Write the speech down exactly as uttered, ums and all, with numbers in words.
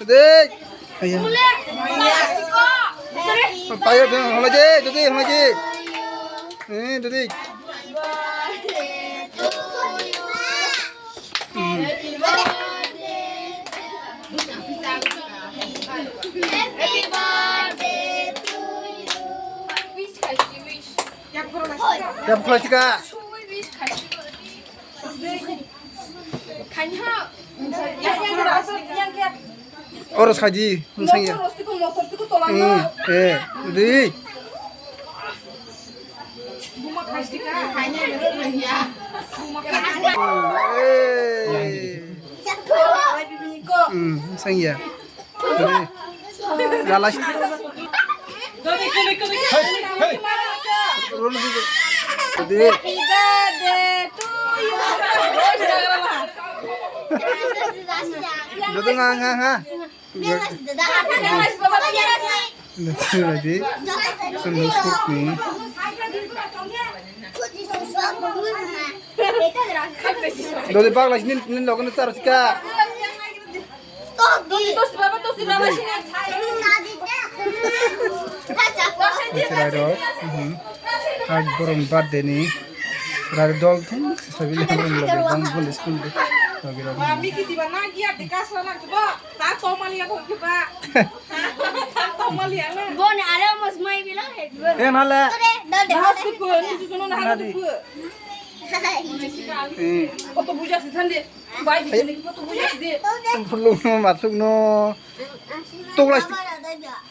Dei. Aya. Payo, dei, holo je, dei, holo je. Eh, dei. Hmm. Ya, pukhlaisika. Oro saidi, wngsang ya. Hmm, eh, di. Eh. Hmm, wngsang ya. Rala. Hey, hey. Duduk nga, nga, nga. Duduk lagi. Kan duduk ni. Duduk bak lagi ni, ni logo ni taruh sika. Tosti baba, tosti baba, sini. Israel rok, mhm. Hai borong birthday ni. Israel dol thung, sabi le borong loge, bang bol school de. Loge rok. Mami kiti ba na giya de kasra na kiba. Ta to mali ya ko kiba. Ta to mali ya na. Bone are mos mai bilo he. Eh, nale. Nahas ko, ni susuno nahas ko. Eh. Kotho buja si thande. Bai di, kotho buja si de. Pulung no, masuk no. Tokla.